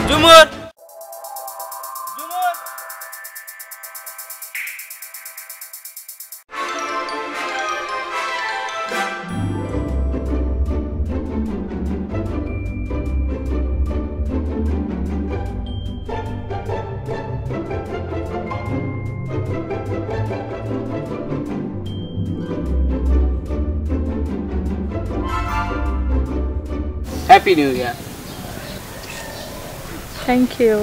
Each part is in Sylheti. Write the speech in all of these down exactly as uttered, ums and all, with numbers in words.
জুমুর! Jhumur! Happy New Year. Thank you.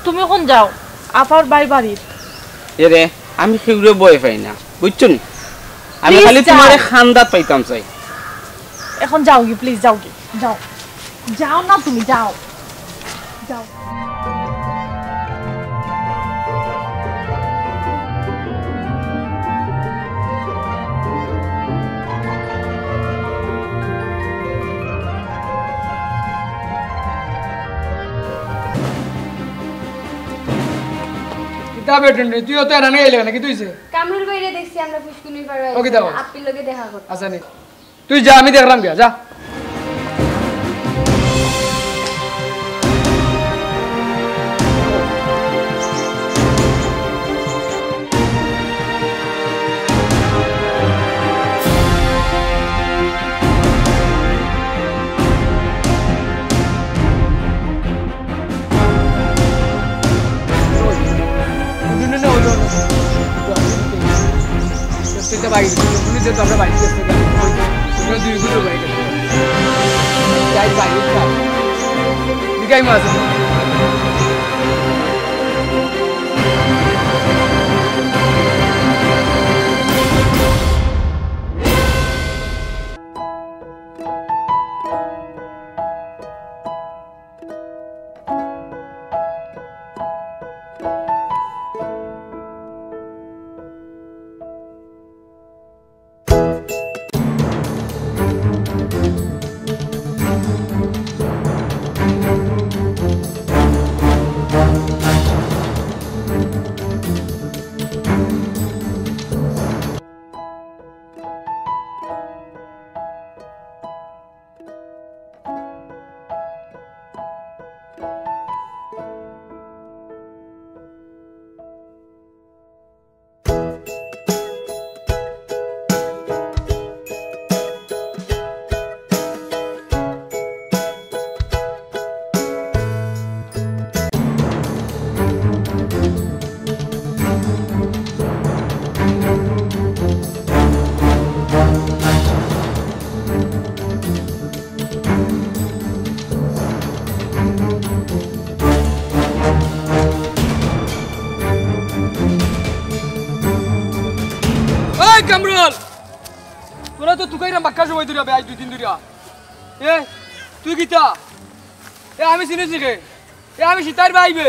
তুমি অখন যাও, আফার ভাই বাড়িত। এরে, আমি কেউরে ভয় পাই না, বুঝছো নি? আমি please খালি যাও। তুমারে কান্দাত পাইতাম চাই। অখন যাওগি, please যাওগি, যাও। যাও না তুমি, যাও। যাও। কিতা বেটুন রে, তুই অত এরানে আইলে না, কিতা অইছে? কামরুল ভাইরে দেখছি আমরা ফুসকুনির পাড়ে। ও, কিতা? আপ্পির লগে দেখা করতে। আচ্ছা, নি। তুই যা, আমি দেখরাম গিয়া, যা। পুলিশে তো আমরা বাইক করতে গেলাম। দুই গুলো বাইক আছে। যাই বাইক। দিঘাই মাছ। এই কামরুল, তোরা তো তুকাইরাম বাক্কা সময় ধরে বে, আজ দুই দিন ধরে। এ, তুই কিতা? এ, আমি চিনিস নি কে? এ, আমি সীতার ভাই বে।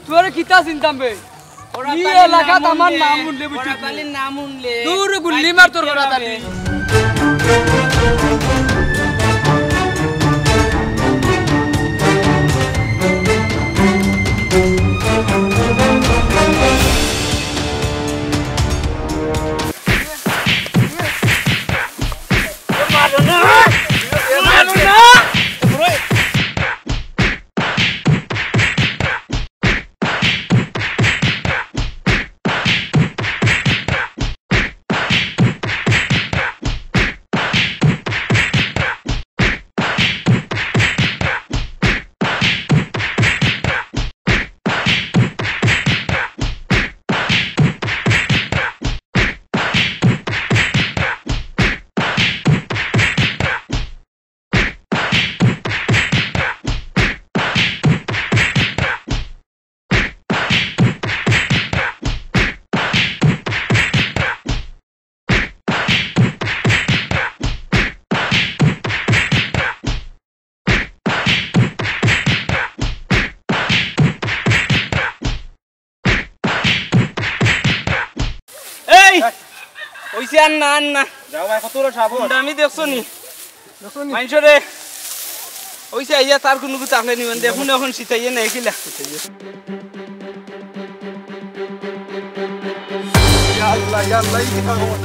তোরে কিতা চিনতাম বে? ই এলাকাত আমার নাম হুনলে বুঝছিস নি? দূর গুল্লি মার তোর করাত আলী। এই, অইছে আর না, আর না। যাও ভাই, কত বড় সাবন। গুন্ডামি দেখছো নি? দেখছো নি? মাইনষরে, অইছে আইয়া তার কুনু গুতা আপনি নিবেন। দেখুন অখন সিতাইয়ে নেয় কিলা। ইয়া আল্লাহ, ইয়া আল্লাহ, ই কিতা খবর?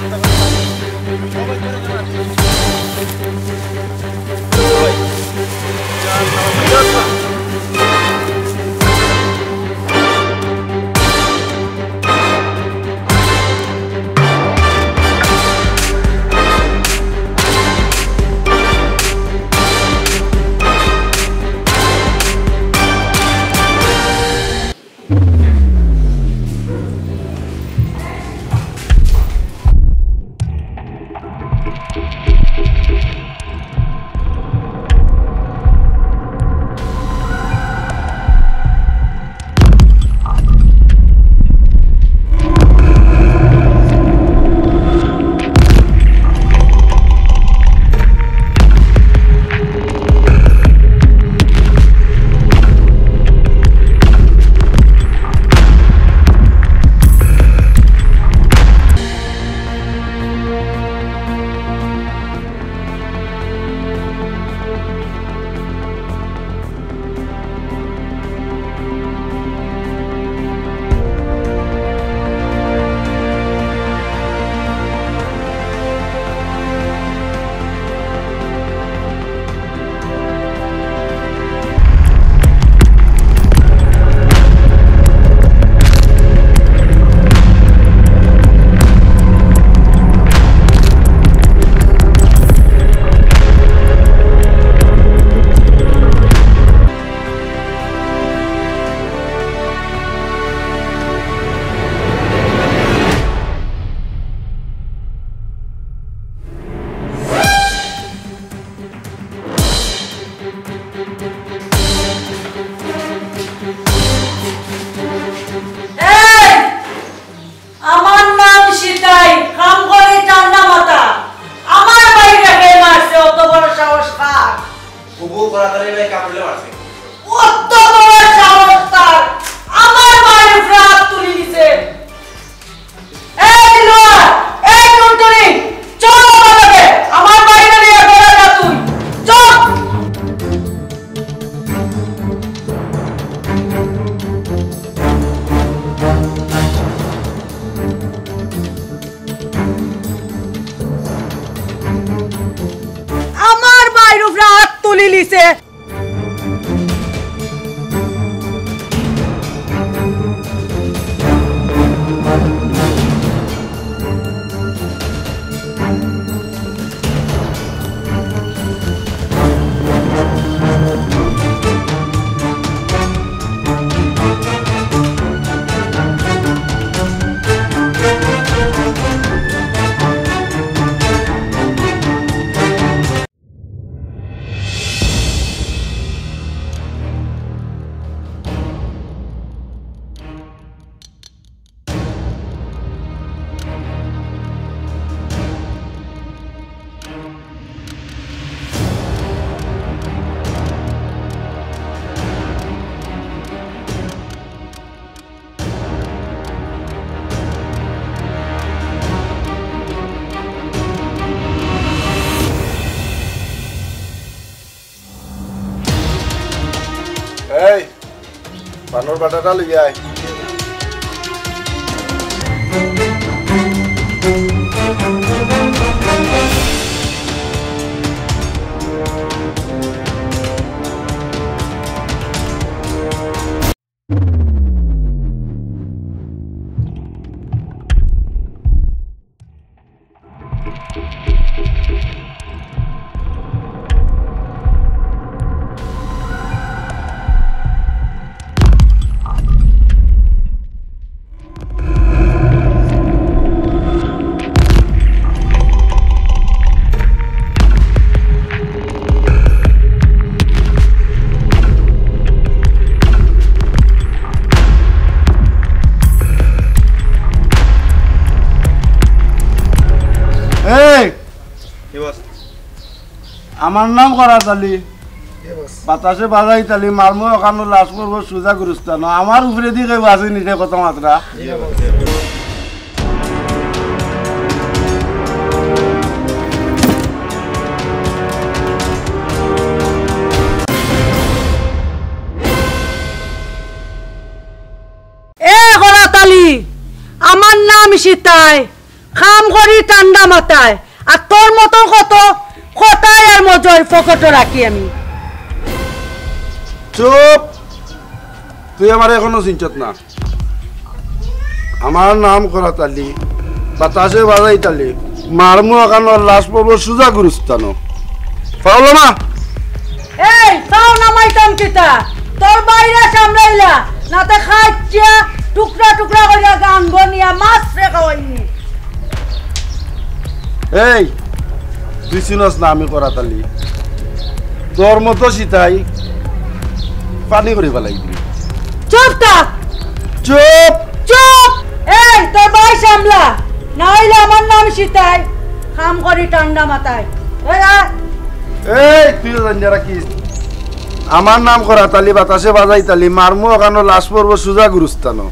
করা তারে ভাই কামড়ে মারছে। অত বড় সাহস তার, আমার ভাইর উপরে আত তুলি দিছে। এই দিলওয়ার, এই টুনটুনি, চল আমার লগে, আমার ভাইরে লইয়া ঘরো যা তুই, চল। আমার ভাইর উপরে আত তুলি লিছে। এই, পানর বাটাটা লইয়া আয়। এই, কি বস? আমার নাম করাত আলী। বাতাসে বাজাইতালি, মারমু অখানো লাশ পড়বো সুজা গুরুস্থানো। আমার উপরেদি কেউ আছে নি রে কথাবার্তা? এ করাত আলী, আমার নাম সিতাই। কাম করি ঠান্ডা মাথায়, আর তোর মতন কত কথায় আর মজয় ফকটো রাখি আমি। চুপ! তুই আমারে এখনো চিনছত না। আমার নাম করাত আলী, বাতাসে বাজাইতালি, মারমু অখানো লাশ পড়বো সুজা গুরুস্থানো। পাওলা মা? এই, তাও নামাইতাম কিতা? তোর ভাইরে সামলাইলা, নাতে খাইচ্ছা টুকরা টুকরা করিয়া গান বনিয়া মাছরে খাওয়াইনি। এই, তুই চিনস না আমি করাত আলী? তোর মতো সিতাই পানি করি ফালাই দিবি। চুপ থাক। চুপ। চুপ! এই, তোর ভাই সামলা, না অইলে আমার নাম সিতাই, কাম করি ঠান্ডা মাথায়। এই, আয়। এই, তুইও জানিয়া রাখিস। আমার নাম করাত আলী, বাতাসে বাজাইতালি, মারমু অখানো লাশ পড়বো সুজা গুরুস্থানো।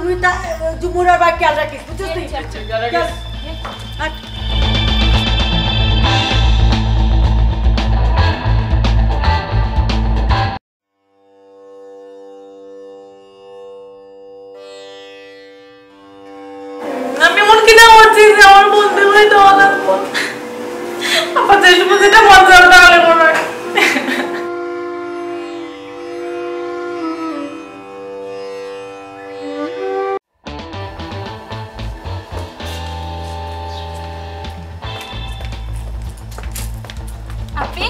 তুই তা, জুমুরার বাই খেয়াল রাখিস, বুঝছিস তুই? আচ্ছা, আচ্ছা। চল। হাট। আমি এমন কিনা করছি যে আমার বন্ধু হয়ে দেওয়া লাগবো। আমার যে সময় যেটা মন চায় ওটা আমি করবো। আপি,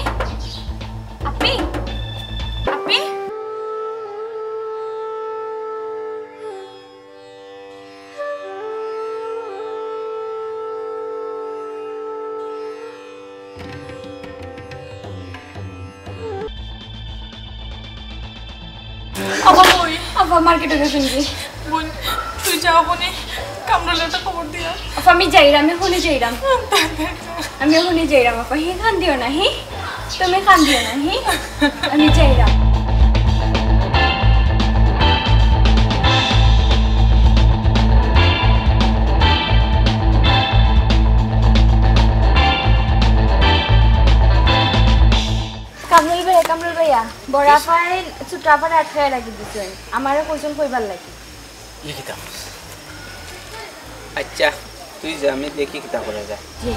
আপি, আপি। আব্বা কই? আব্বা মার্কেটে গেছেন কি? বোন, তুই যা বনে, কামরুলের একটা খবর দিয়া। আব্বা, আমি যাইরাম, আমি হুনি যাইরাম। আমি হুনি যাইরাম, আব্বা। হি কান্দিও না, হি? তুমি কান্দিও না, হি? আমি যাইরাম। কামরুল ভাইয়া, কামরুল ভাইয়া, বড় আপায় ছোট আপারে আটকায় রাখি দিছইন। আমারে কইছইন কইবার লাগি। ই কিতা? আচ্ছা, তুই যা, আমি দেখি কিতা করা যায়। জি।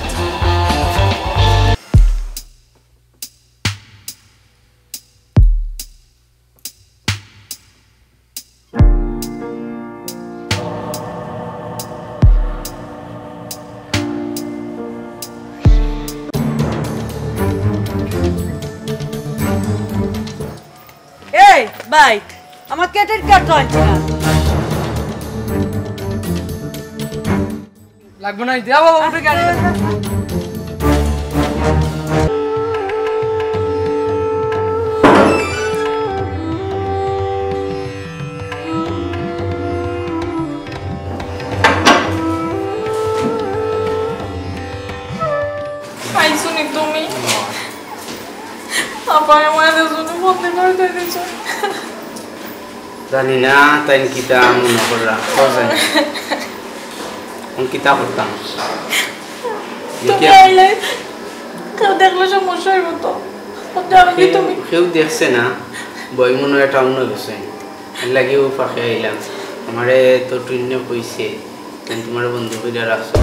এই ভাই, আমার ক্রেডিট কার্ড তো আনছি না। লাগবো না, দিয়া বাবা, উঠে গাড়ি। আইছো নি তুমি? আপায় আমারে দুজনে বন্দি করে থই দিছো। জানি না তাইন কিতা মনে কররা, কও জানি। অখন কিতা করতাম? তুমি আইলে কেউ দেখলে সমস্যা অইবো তো। যাও নি কেউ, তুমি। কেউ দেখছে না, বই মনে হয় টাউনো গেছে। এর লাগিও ফাঁকে আইলাম। আমারে তো টুইনে কইছে, আমি তোমার বন্ধু কইরা রাখছো।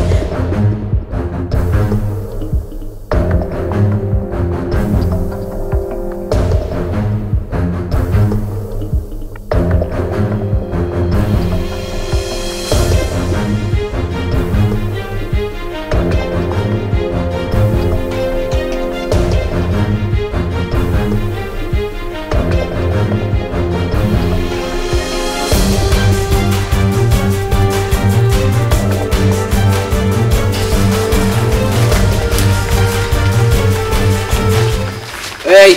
এই,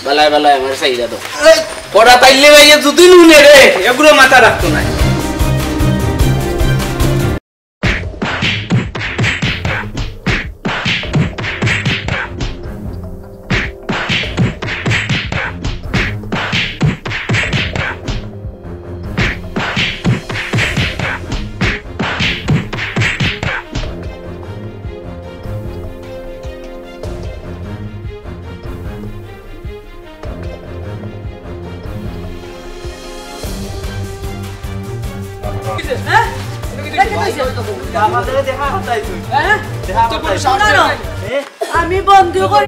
বালায় বালায় আমার সাইডা দাও। এই, পড়া পাইলে ভাইয়ে দুদিন উনে রে, এগুলো মাথা রাখতো না। হ্যাঁ? আমাদের দেখা হতাই তুই। হ্যাঁ? দেখা তো হতাই। শোনো না। এ? আমি বন্ধু করি।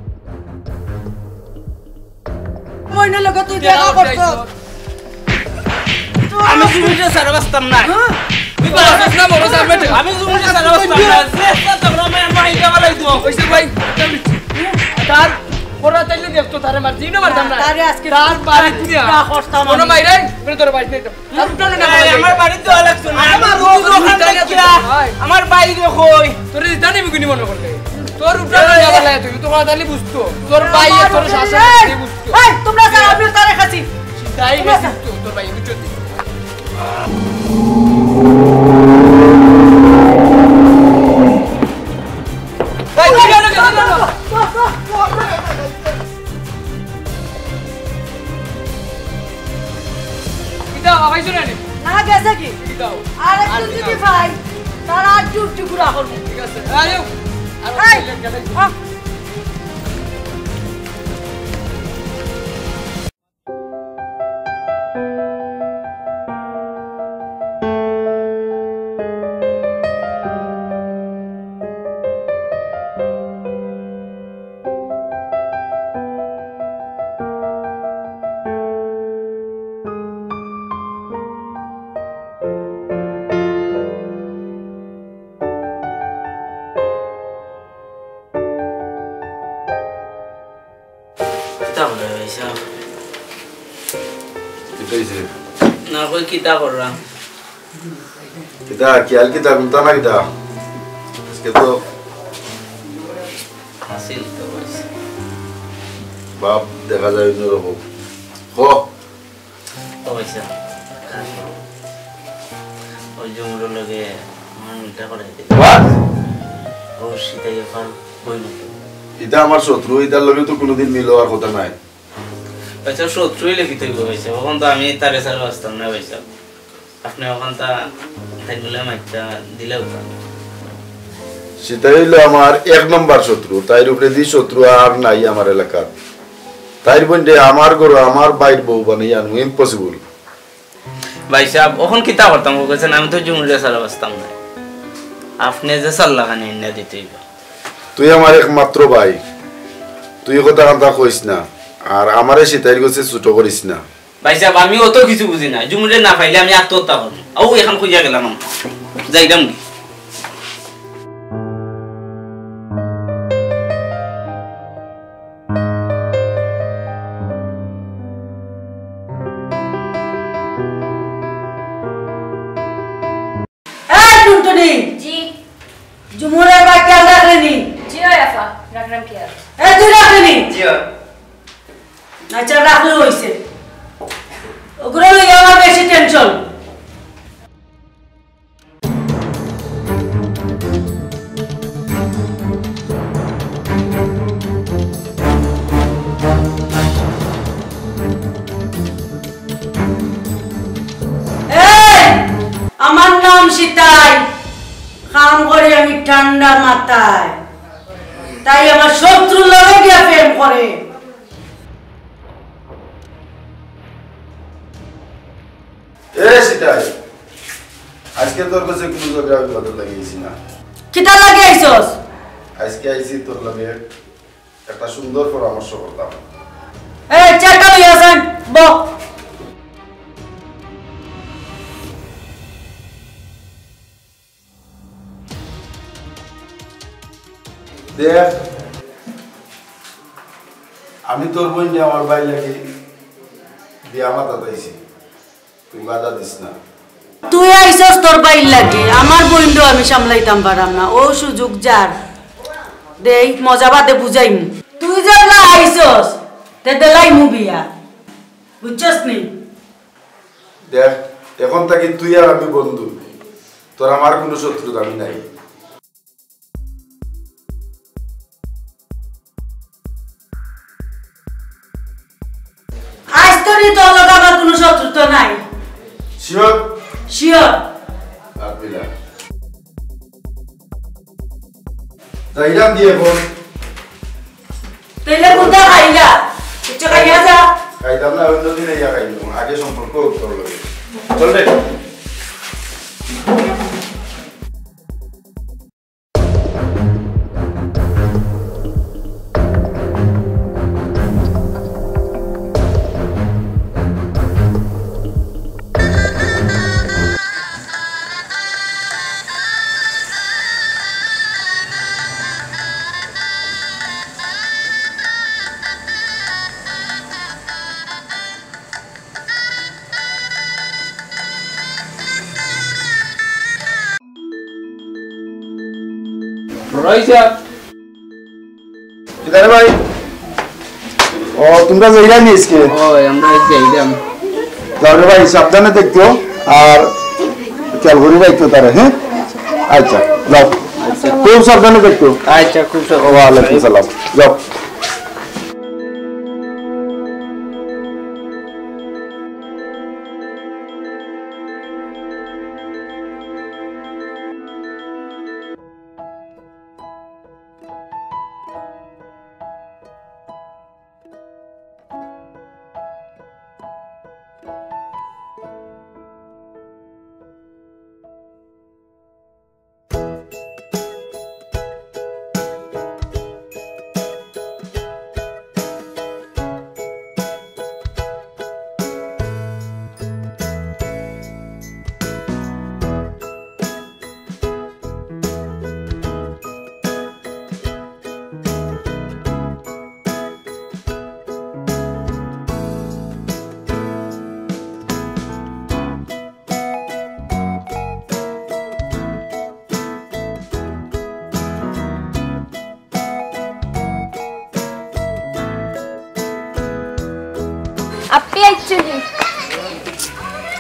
মইনর লগে তুই দেখা করছস। আমি জুমুরে ছাড়া বাঁচতাম না। হ্যাঁ? তুই বাঁচস না, মরস, আমি ঠিক। আমি জুমুরে ছাড়া বাঁচতাম না। যে একটা ঝগড়া মাই, মাই এটা বালাই দিও। কইছে ভাই, তার ওরা তাইলে দেখতো, তারে মার দিন মারতাম না। তারে আজকে তার বাড়ি দিয়া না করতাম কোনো আমি। মাইরাই, মানে তোর বাড়ি দিতাম। তার উঠানো না, এই, আমার বাড়িত দেওয়া লাগতো না। আমার আমার উঠানো ওখান থেকে না। আমার বাইরে কই? তোর জানি মুগুনি মনে করলে। তোর উঠানো না বলে তুই, তোর কথা তাইলে বুঝতো। তোর ভাই আমার তোর উঠানো শাসন নাই। বুঝতো। এই, তোমরা যাও, আমি তারে খাচ্ছি। তাই তোমরা যাও। বুঝতো, তোর ভাই বুঝতো। এই, তুই কেন, কেন, কেন? কিতা, আবাই শুনে নি? না, গেছে কি? আরেকটু যদি পাই, তার আর টুকটুকুরা করবো। ঠিক আছে। আরে, এই, আহ। কিতা কররা ভাইসাব? কিতা অইছে? না কই কিতা কররা? কিতা, কিয়াল কিতা, ঘুমতা না কিতা? আজকে তো আছিল তো ভাইসাব। বাপ দেখা যায় অন্যরকম। হ। ও ভাইসাব, ওই জুমুরর লগে আমার মিলটা করাই দিলা। What? ও সিতাই অখন বইন। ইটা আমার শত্রু, ইটার লগে তো কুনুদিন মিল অওয়ার কথা নায়। ভাইসাব, শত্রু অইলে কিতা অইবো ভাইসাব? অখন তো আমি তারে ছাড়া বাঁচতাম না ভাইসাব। আপনে অখন তা তাই বলে মাইরটা দিলেও তো। সিতাই অইলো আমার এক নম্বর শত্রু, তাইর উপরেদি শত্রু আর নাই আমার এলাকাত। তাইর বইনরে আমার ঘরো আমার ভাইর বউ বানাইয়া আনমু, impossible। ভাইসাব, অখন কিতা করতাম কইছইন, আমি তো জুমুরে ছাড়া বাঁচতাম না। আপনে যে চার লাখ আনি আনিয়া দিতে অইবো। তুই আমার একমাত্র ভাই, তুই কথা কান্তা কইস না, আর আমারে সিতাইর গেছে ছোট করিস না। ভাইসাব, আমি অত কিছু বুঝি না, জুমুরে না পাইলে আমি আত্মহত্যা করমু। অউ অখন কইয়া গেলাম আমি। যাইরাম কি? এই টুনটুনি! জি। জুমুরের বায় খেয়াল রাখরে নি? জি অয় আফা, রাখরাম খেয়াল। এই তুই রাখরে নি? জি অয়। আচ্ছা, রাখলে অইছে। অগুরে লইয়া আমার বেশি tension। এই, আমার নাম সিতাই, কাম করি আমি ঠান্ডা মাথায়, তাই আমার শত্রুর লগে গিয়া প্রেম করে। এ সিতাই, আজকে তোর গেছে কুনু ঝগড়া বিবাদর লাগি আইছি না। কিতার লাগি আইছস? আজকে আইছি তোর লগে একটা সুন্দর পরামর্শ করতাম। এ, চেয়ারটা লইয়া যান, ব। দেখ, আমি তোর বইনরে আমার ভাইর লাগি বিয়া মাতাত আইছি, তুই বাধা দিস না। তুই আইছস তোর ভাইর লাগি, আমার বইনরেও আমি সামলাইতাম পাররাম না, অউ সুযোগ যার। দেই, মজা বাদে বুঝাইমু। তুই যেবলা আইছস, তে দিলাইমু বিয়া, বুঝছস নি? দেখ, অখন থাকি তুই আর আমি বন্ধু, তোর আমার কুনু শত্রুতা আমি নাই। আইজ তনে তোর লগে আমার কুনু শত্রুতা নাই। Sure? Sure। আর বিলা। যাইরাম দিয়া অখন। তাইলে কুনটা খাইলা? কিচ্ছু খাইয়া যা। খাইতাম না, অইন্য দিন আইয়া খাইমু। আগে সম্পর্ক তোর লগে। চল রে। রইছে। কিতা রে ভাই? ও, তুমরা যাইরায় নি আইজকে? ও, আমরা আইজকে যাইরাম। যাও রে ভাই, সাবধানে দেখিও, আর খেয়াল করি রাখিও তারে, হ্যাঁ? আচ্ছা, যাও। আচ্ছা। খুব সাবধানে দেখিও। আচ্ছা, খুব সাবধানে। ওয়ালাইকুম সালাম। যাও।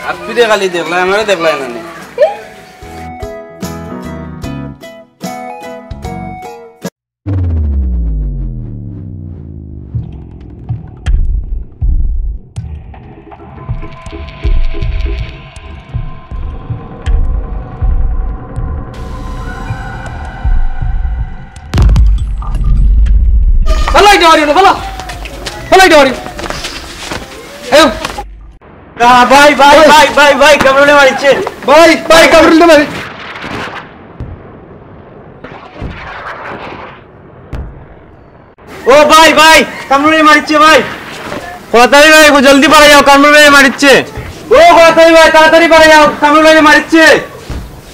আপনি দিয়ে খালি দেখলাই, আমারে দেখলাই না নি? ফালাই দেওয়ারি হলো, ফালা। ফালাই দেওয়ারি। এই। আহ, ভাই, ভাই, ভাই, ভাই, ভাই, কামরুলে মারিছে। ভাই, ভাই, কামরুলে মারি। ও ভাই, ভাই, কামরুলে মারিছে ভাই। কোথায় ভাই, জলদি পারা যাও, কামরুলে মারিছে। ও কোথায় ভাই, তাড়াতাড়ি পারা যাও, কামরুলে মারিছে।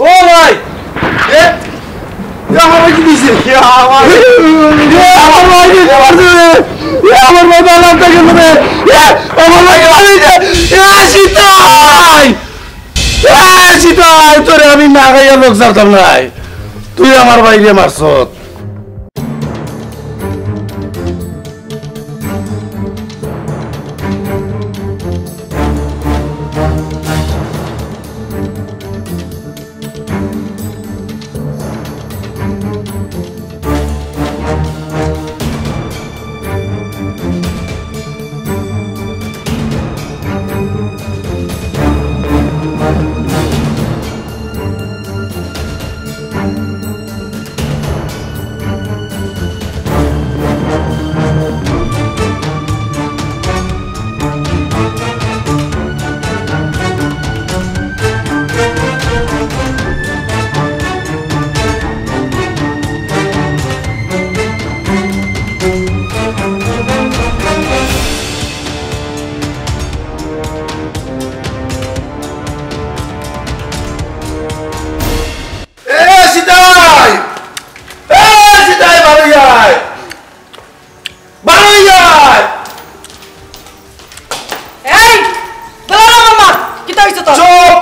ও ভাই! এ, এ আমার ভাই কি দিছে? এ আমার, এ আমার ভাই কি দিছে? এ আমার ভাই বালা থাকে না রে। এ আমার ভাই কি দিছে? এ সিতাই! এ সিতাই, তোরে আমি না খাইয়া লোক ছাড়তাম নাই। তুই আমার ভাইরে মারছত। এ সিতাই! এ সিতাই, বাড়ি আয়! বাড়ি আয়! এই, দাঁড়া মামা, কিতা অইছে তোর? চুপ!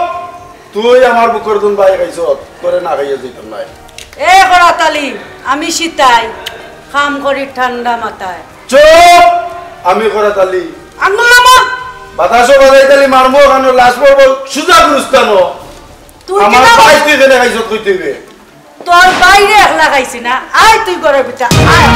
তুই আমার বুকর দুন বাই খাইছত, তোরে না খাইয়া যাইতাম নায়। এ করাত আলী, আমি সিতাই, কাম করি ঠান্ডা মাথায়। চুপ! আমি করাত আলী। আঙ্গুল নামা। বাতাসো বাজাইতালি মারমু, কানো লাশ পড়বো সুজা গুরুস্থানো। তুই আমার কিতা ভাই তুই কেনে খাইছত কইতে অইবে। তোর বাইরে একলা খাইছি না, আয় তুই ঘরর ভিতরে, আয়।